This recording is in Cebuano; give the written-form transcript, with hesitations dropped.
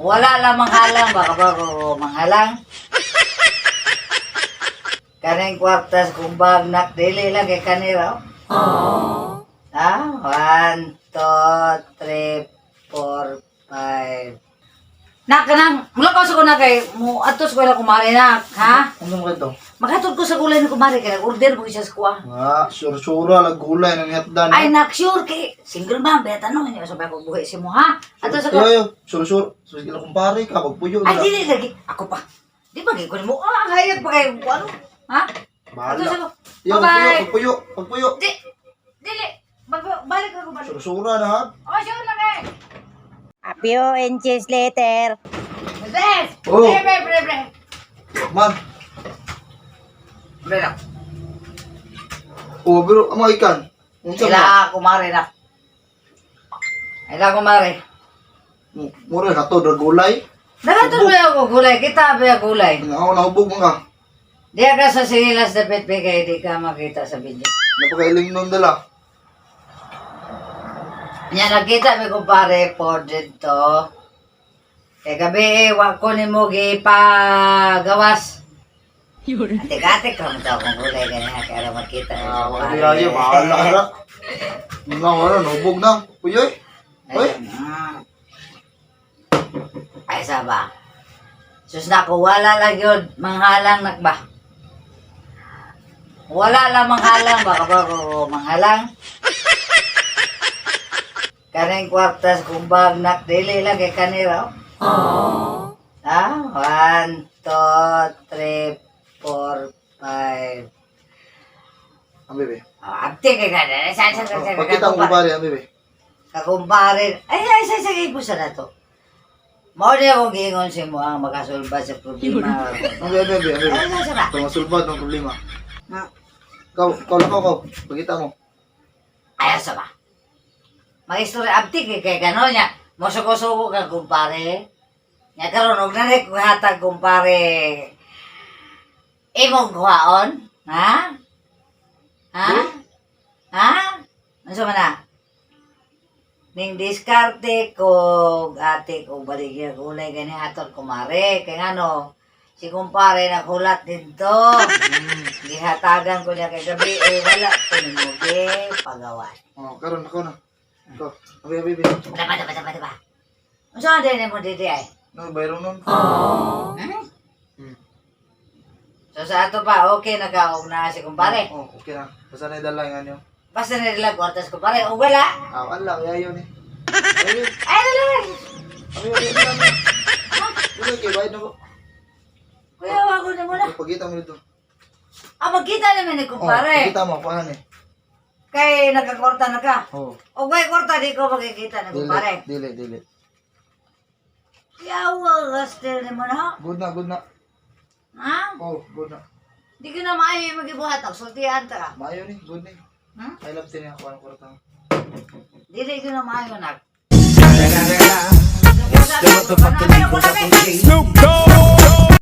Wala lang manghalang baka ba ko manghalang. Kaning kwartas kung bag nak dili lang kay kanira. Ha? 1, 2, 3, 4, 5. Nak kanang mula ko na kay mo atos ko lang kumare nak, ha? Ano mo kito? Makatod ko sa gulay ni kumare kay nag-order mo siya sa kuha. Nga, sure-sure lang gulay nang hatdan. Ay nak sure kay single mom beta no niya sa ko buhi si mo ha. Ato sa ko. Ayo, sure-sure. Sige lang kumpare ka, pagpuyo. Ay dili lagi ako pa. Di ba gid ko mo ah hayag pa kay ano? Ha? Ato sa Bahala. ko. Yo, Bye-bye. pagpuyo, pagpuyo, pagpuyo. Di dili balik ako balik. Sure-sure na ha. Oh, sure na kay. A few inches later. Yes. Oh. Bre bre bre bre. Man. Bre na. Oh, pero ang mga ikan. Unsa ba? Ila kumare na. Ila kumare. Mura na to, gulay. Dagatod ba ako gulay? Kita ba gulay? Nga ako nahubog mga. Di ka sa sinilas dapat kay di ka makita sa video. Napakailing nun dala. Nya nakita mi kumpare po dito. Kay gabi eh, wa ko nimo gipagawas. Ate-ate ka mo daw kung gulay ganyan kaya makita. Ah, wala niya, bahala ka na. Nga wala, nahubog na. Puyoy. Oy. Ay saba. Sus na ko wala lang yun manghalang nakba. Wala lang manghalang baka ba ko manghalang. Kaning kwartas kung bag nak dili lang kay kanira. Ha? 1, 2, 3, 4, 5. Ang bebe. Oh, abti kay kada. Sa sa sa sa. Pagkita mo kumpare, ang bebe. Kakumpare. Ay, ay, sa sa sa na to. Mao niya akong giingon sa imo ang makasulba sa problema. Ang bebe, ang bebe, ang Ay, bebe. sa sa ba? Ito masulbad ng problema. Ha? Ikaw, ikaw lang, ikaw, ikaw. Pagkita mo. Ay, sa ba? Mag-istorya abti kay kay gano niya. Mosuko-suko ka kumpare. Nya karon og narik ko hatag kumpare. Imong kuhaon? Ha? Ha? Ha? Ano man na? Ning diskarte ko ate ko baligya gulay gani aton kumare kay ngano si kumpare naghulat didto. Gihatagan ko niya kay gabi eh wala ko nimo pagawas. Oh, karon ako na. Ikaw, ang bebe, bebe. Daba daba daba daba. Unsa man din mo didi ay? No, bayro nun. Hmm? Hmm. So sa ato pa okay na ka og naa si kumpare. Oh, okay na. Basta na idala yung ano. Basta na nila kwartas kumpare og wala. Ah, wala, kaya yun eh. Ayun, Ay wala. ayun, ayun, ayun. Ayun, okay, bayad na ko. Kuya wa ko na muna. Pagkita mo dito. Ah, magkita naman ni Oh, kumpare. pagkita mo, kuha na eh. Kay nagkakwarta na ka. Oh, O kay kwarta di ko makikita na dili, kumpare. dili, dili. Yawa ka still ni mo na. Good na, good na. Ha? Oh, good na. Di ko na maayo yung magibuhat. Ang sultihan ta ka. Maayo ni, good ni. Hmm? I love din ako ang kwarta. Dili ko na maayo nak. It's the motherfucking Eagle Double G. Snoop Dogg.